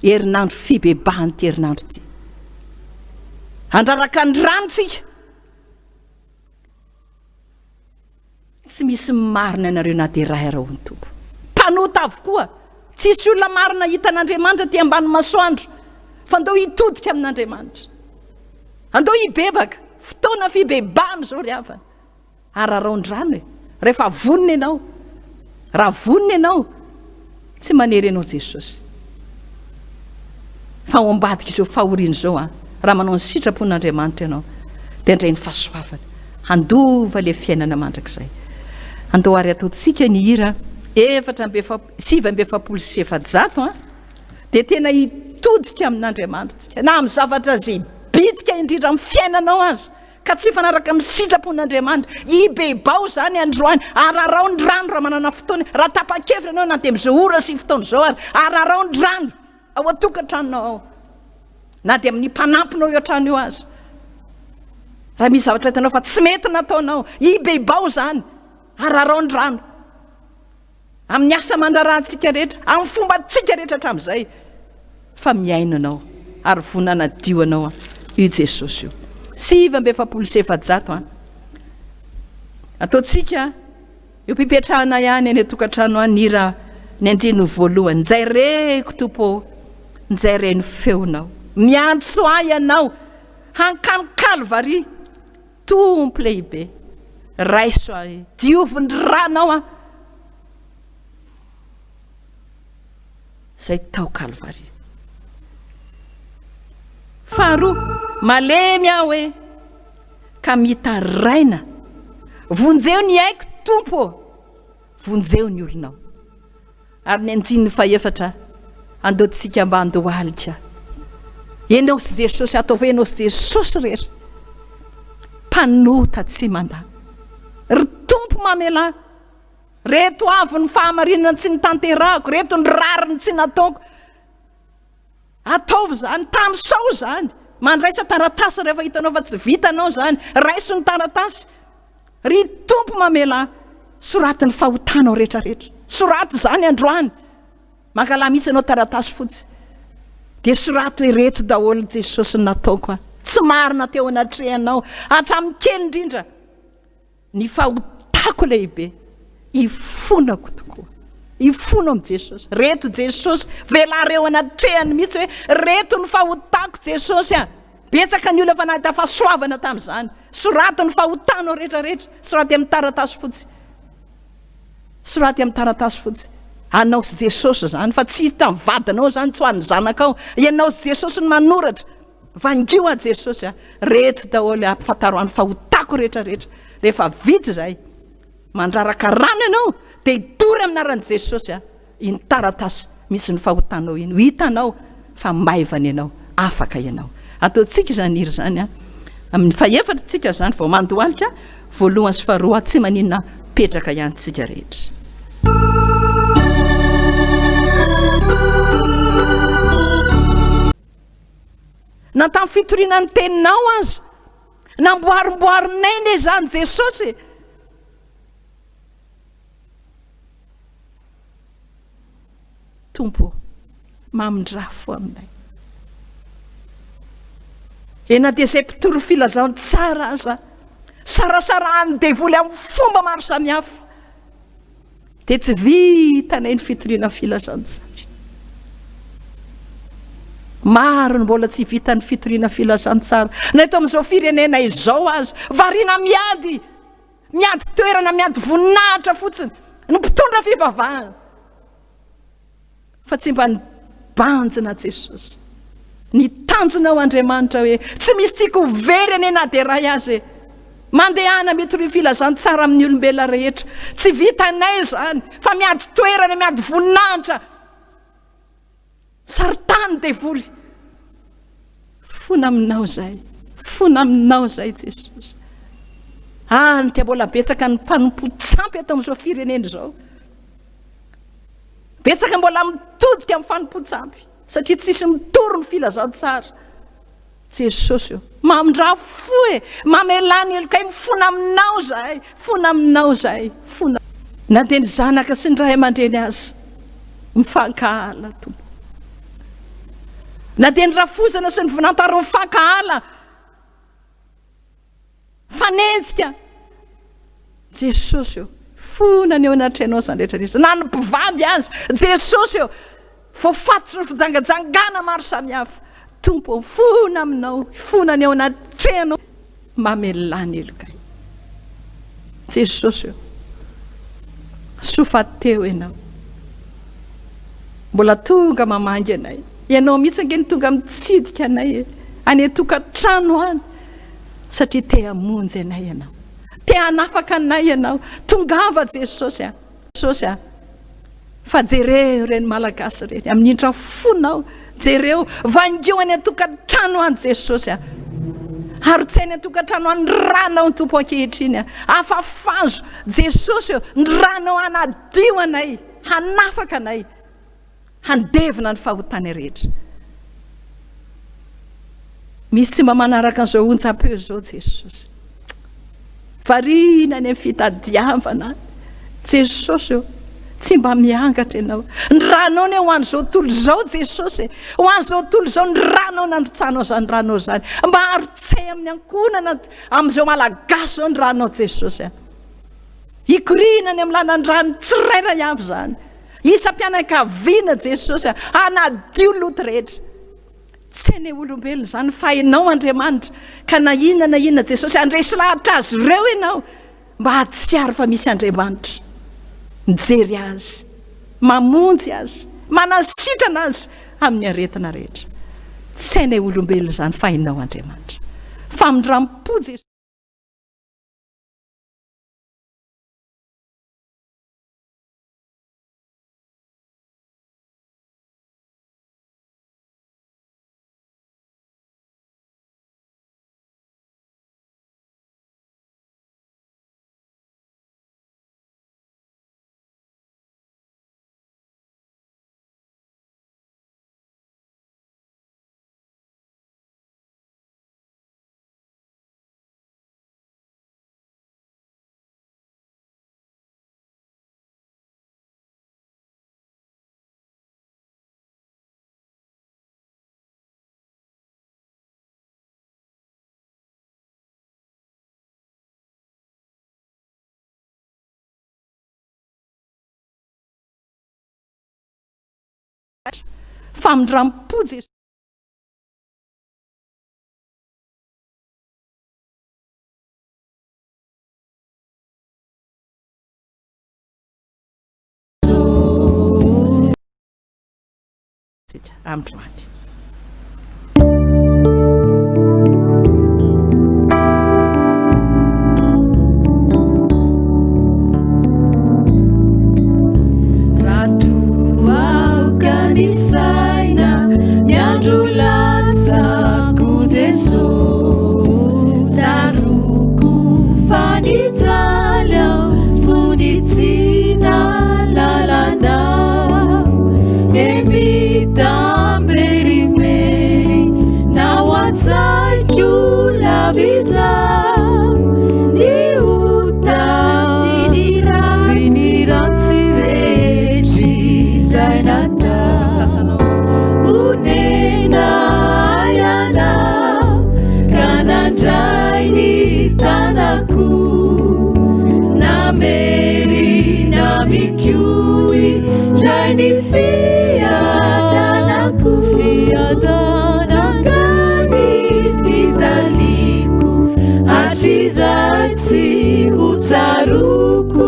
herinandro fibebahana ity herinandro ity. Handraraka ny rano tsika. Tsy misy marina ianareo na dia iray ara hoy ny Tompo. Mpanota avokoa. Tsisy olona marina hitan'Andriamanitra aty ambany masoandro. Fa andao hitodika amin'Andriamanitra. Andao hibebaka. Fotoana fibebahana izao ry havana. Araraon-drano e. Rehefa vonona ianao. Raha vonona ianao, tsy manery anao Jesosy. Fa ao ambadik'izao fahoriana izao an, raha manao ny sitrapon'Andriamanitra ianao, dia handray ny fahasoavana, handova ilay fiainana mandrakizay. Andao ary ataontsika ny hira 449 an, dia tena hitodika amin'Andriamanitra isika, na amin'ny zavatra izay bitika indrindra amin'ny fiainanao aza, Ka tsy hifanaraka amin'ny sitrapon'Andriamanitra. Ibebaho izany androany. Araraho ny rano raha manana fotoana. Raha tapa-kevitra ianao na dia amin'izao ora sy fotoana izao ary, araraho ny rano ao an-tokantranonao ao. Na dia amin'ny mpanampinao eo an-trano eo aza. Raha misy zavatra hitanao fa tsy mety nataonao, ibebaho izany. Araraho ny rano. Amin'ny asa aman-draharahantsika rehetra, amin'ny fombantsika rehetra hatramin'izay, fa mihaino anao ary vonona hanadio anao io Jesosy io. 449 an. Ataontsika eo am-pipetrahana ihany any an-tokantrano any ny hira ny andininy voalohany. Njay reko Tompo ô, njay re ny feonao. Miantso ahy ianao hankany Kalvary. Tompo lehibe, raiso ahy, diovy ny ranao aho, izay tao Kalvary. Faharoa, malemy aho e, ka mitaraina, vonjeo ny aiko Tompo ô, vonjeo ny olonao. Ary ny andininy fahefatra, Andeontsika mba handohalika. Ianao sy Jesosy, ataovy hoe ianao sy Jesosy irery. Mpanota tsy mandà. Ry Tompo mamelà. Reto avy ny fahamarinana tsy notanterahako, reto ny rariny tsy nataoko. Ataovy izany, tanisao izany. Mandraisa taratasy rehefa hitanao fa tsy vitanao izany. Raiso ny taratasy. Ry Tompo mamelà. Soraty ny fahotanao rehetra rehetra. Soraty izany androany. Mangalà mihitsy ianao taratasy fotsy. Dia soraty hoe ireto daholo Jesosy ny nataoko a. Tsy marina teo anatrehanao. Hatramin'ny kely indrindra. Ny fahotako lehibe, ifonako tokoa. Ifono amin'i Jesosy. Reto Jesosy, velaro eo anatrehany mihitsy hoe reto ny fahotako Jesosy a. Betsaka ny olona efa nahita fahasoavana tamin'izany. Soraty ny fahotanao rehetra rehetra. Soraty amin'ny taratasy fotsy. Soraty amin'ny taratasy fotsy. Anao sy Jesosy izany, fa tsy hitan'ny vadinao izany, tsy ho an'ny zanakao. Ianao sy Jesosy no manoratra. Vangio aho Jesosy a! Reto daholo ampifantaro ahy ny fahotako rehetra rehetra. Rehefa vita izay, mandraraka rano ianao dia hitory amin'ny anaran'i Jesosy a! Iny taratasy misy ny fahotanao iny. Ho hitanao fa maivana ianao, afaka ianao. Ataontsika izany hira izany a! Amin'ny fahefatra tsika izany vao mandohalika, voalohany sy faharoa tsy maninona petraka ihany tsika rehetra. Na tamin'ny fitoriana ny teninao aza, namboarimboarinay anie izany Jesosy e! Tompo ô, mamindrà fo aminay. E na dia izay mpitory filazantsara aza, sarasarahan'ny devoly amin'ny fomba maro samihafa. Dia tsy vitanay ny fitoriana filazantsara. Maro ny mbola tsy vitan'ny fitoriana filazantsara. Na eto amin'izao firenena izao aza, variana miady, miady toerana, miady voninahitra fotsiny ny mpitondra fivavahana. Fa tsy mba nibanjina Jesosy. Ny tanjonao Andriamanitra hoe tsy misy tiako ho very anie na dia iray aza e. Mandehana mitoria filazantsara amin'ny olombelona rehetra. Tsy vitanay izany fa miady toerana, miady voninahitra. Saritany devoly. Fona aminao izay. Fona aminao izay Jesosy. Any ka mbola betsaka ny mpanompo tsampy eto amin'izao firenena izao. Betsaka mbola mitodika amin'ny fanompoan-tsampy satria tsisy mitory ny filazantsara. Jesosy ô, mamindrà fo e, mamelà ny helokay, mifona aminao izahay, mifona aminao izahay, mifona. Na dia ny zanaka sy ny ray aman-dreny aza mifankahala, Tompo. Na dia ny rafozana sy ny vinantaro mifankahala. Fanenjika! Jesosy ô! Fona ny eo anatrehanao izany rehetra rehetra, na ny mpivady aza, Jesosy ô! Voafatotry ny fijangajangana maro samihafa, Tompo ô, fona aminao, fona ny eo anatrehanao, mamelà ny helokay. Jesosy ô! Soa fa teo Ianao. Mbola tonga mamangy anay. Ianao mihitsy ange no tonga mitsidika anay e! Any an-tokantrano any. Satria te hamonjy anay Ianao. Te hanafaka anay Ianao. Tongava Jesosy a! Jesosy a! Fa jereo ireny Malagasy ireny amin'ny indra fonao. Jereo, vangio any an-tokantrano any Jesosy a! Harotsay any an-tokantrano any ny ranao ny Tompo ankehitriny a! Afafazo Jesosy ô, ny ranao hanadio anay, hanafaka anay. Handevona ny fahotanay rehetra. Misy tsy mba manaraka an'izao onjam-peo izao Jesosy. Variana any amin'ny fitadiavana. Jesosy ô, tsy mba miangatra ianao. Ny ranao ne ho an'izao tontolo izao Jesosy e. Ho an'izao tontolo izao ny ranao nandrotsahanao izany ranao izany. Mba harotsay amin'ny ankohonana amin'izao Malagasy izao ny ranao Jesosy a. Hikoriana any amin'ny lalan-drano tsirairay avy izany. Isam-pianakaviana Jesosy a, hanadio loto rehetra. Tsy hainay olombelona izany fa hainao Andriamanitra ka na inona na inona Jesosy handresy lahatra azy ireo ianao mba hahatsiaro fa misy Andriamanitra mijery azy, mamonjy azy, manasitrana azy amin'ny aretina rehetra. Tsy hainay olombelona izany fa hainao Andriamanitra. Famindram-po Jesosy. Famindram-po Jesosy androany. Raha toa aoka ny saina ny andro lasako Jeso Tsaroako fa nijaly aho fony tsy nahalala anao E mitamberimbery nao an-tsaiko lava izao Ny ota sy ny ratsy rehetra izay natao. Onena ianao ka nandray ny tanako. Namerina amiko indray ny fiadanako. Fiadanako ny fijaliako hatrizay tsy ho tsaroako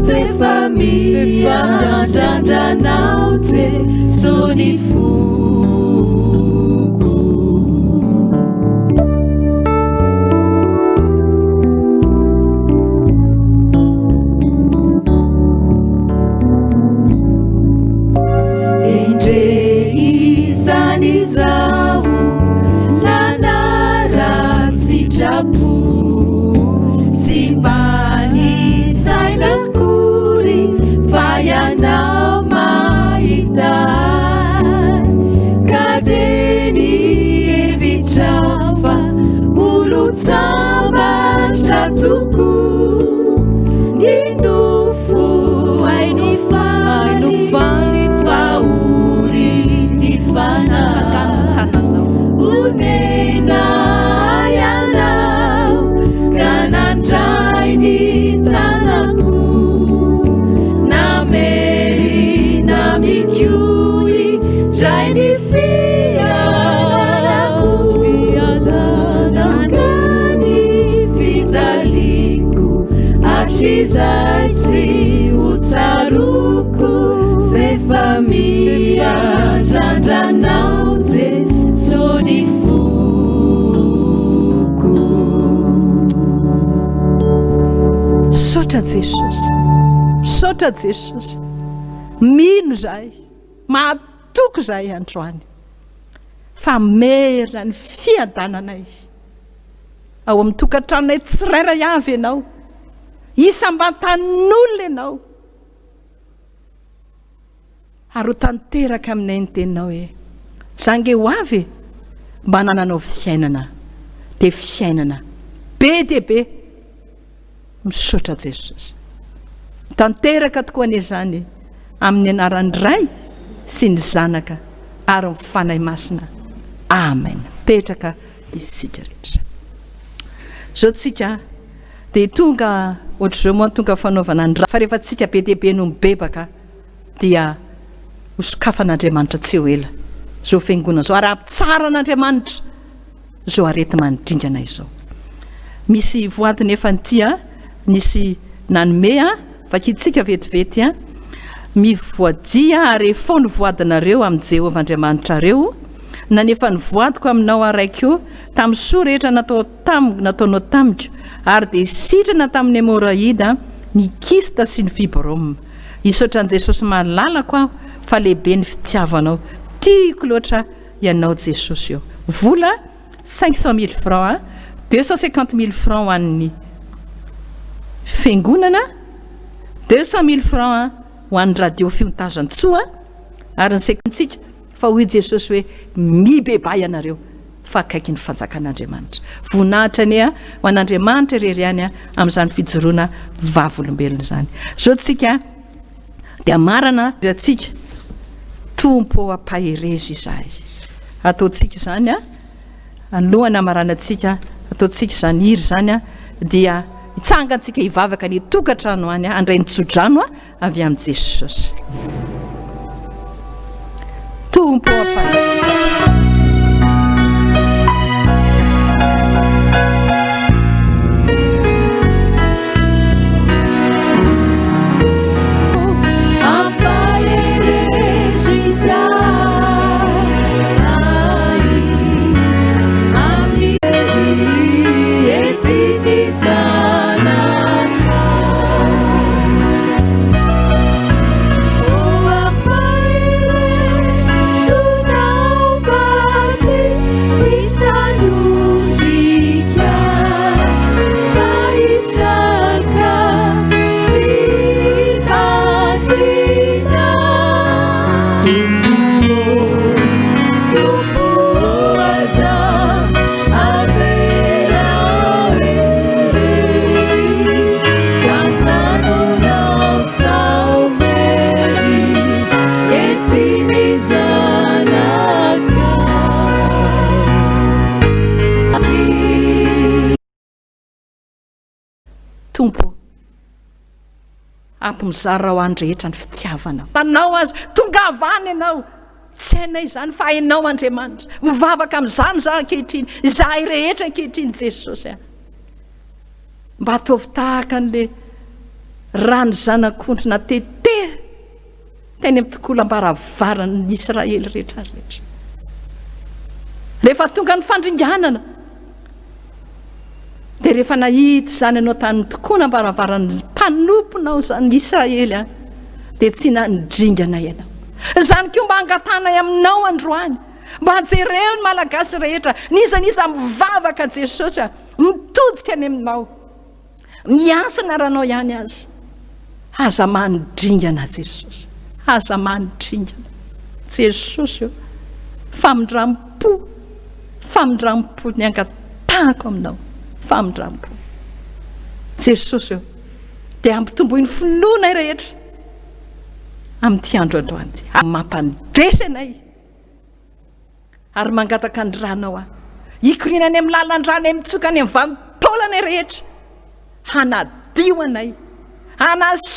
f'efa miandrandra anao Jeso ny foko. Endre izany izaho nanara-tsitrapo tsy mba nisaina akory fa ianao mahita ahy ka dia nihevitra fa olon-tsambatra tokoa ny nofo haino faly fa ory ny fanahy. Onena ianao ka nandray ny tanako namerina amiko indray ny fiadanako fiadanako ny fijaliako hatrizay tsy ho tsaroako f'efa miandrandra anao Jeso ny foko. Misaotra Jesosy, misaotra Jesosy, mino izahay, mahatoky izahay androany fa mera ny fiadananay ao amin'ny tokantranonay tsirairay avy Ianao, isam-bantan'olona Ianao. Ary ho tanteraka aminay ny teninao hoe, Za ange ho avy e! Mba hanananao fiainana dia fiainana be dia be! Misaotra Jesosy. Tanteraka tokoa anie izany amin'ny anaran'ny Ray sy ny Zanaka ary ny Fanahy Masina. Amen. Mipetraka isika rehetra. Zao tsika dia tonga ohatr'izao moa tonga fanaovana ny fa rehefa tsika be dia be no mibebaka dia ho sokafan'Andriamanitra tsy ho ela izao fiangonana izao ary hampitsaran'Andriamanitra izao areti-mandringana izao. Misy voady nefa ity a, nisy nanome a, vakintsika vetivety a, Mivoadia ary efao ny voadinareo amin'i Jehovah Andriamanitrareo, nanefa ny voadiko aminao aho raiko tamin'ny soa rehetra natao tamiko nataonao tamiko, ary dia sitrana tamin'ny hemorroïde, ny kyste sy ny fibrome. Hisaotra an'i Jesosy malalako aho fa lehibe ny fitiavanao. Tiako loatra ianao Jesosy ô. Vola 500 mille francs, 250 mille francs ho an'ny fiangonana, 200 mille francs ho an'ny radio Fiontazantsoa ary ny sekolintsika fa hoy Jesosy hoe mibebaha ianareo fa akaiky ny fanjakan'Andriamanitra. Voninahitra anie ho an'Andriamanitra irery ihany amin'izany fijoroana vavolombelona izany. Izao tsika dia marana antsika Tompo ô ampaherezo izahay. Ataontsika izany alohan'ny hamaranantsika, ataontsika izany hira izany dia hitsangantsika hivavaka ny tokantrano any handray ny tsodrano avy amin'i Jesosy. Tompo ô ampaherezo. Ampaherezo izahay amin'ny entin'ny Zanakao. O ampaherezo nao basy hitanondrika fa hitraka sy hibanjina. Tompo aza avela irery, tantanonao sao very, entin'ny Zanakao. Tompo ô, ampy mizara ho an'ny rehetra ny fitiavanao. Anao aza, tongava any ianao. Tsy hainay izany fa hainao Andriamanitra. Mivavaka amin'izany izaho ankehitriny, izahay rehetra ankehitriny Jesosy a. Mba ataovy tahaka an'ilay ràn'ny zanak'ondry natete teny amin'ny tokolam-baravaran'ny Israely rehetra rehetra. Rehefa tonga ny fandringanana, dia rehefa nahita izany ianao tany tokonam-baravaran'ny mpanomponao izany Israely any, dia tsy nandringana ianao. Izany koa mba angatahanay aminao androany, mba jereo ny Malagasy rehetra, n'iza n'iza mivavaka Jesosy a, mitodika any aminao. Miantso ny anaranao ihany aza. Aza manidringana Jesosy. Aza manidringana. Jesosy ô. Famindram-po. Famindram-po ny angatahako aminao. Famindram-po. Jesosy ô. Dia ampitomboy ny finoanay rehetra amin'ity andro androany ity. Mampandresy anay. Ary mangataka ny ranao aho. Hikoriana any amin'ny lalan-drano mitsoka any amin'ny vanin-taolanay rehetra. Hanadio anay. Hanas.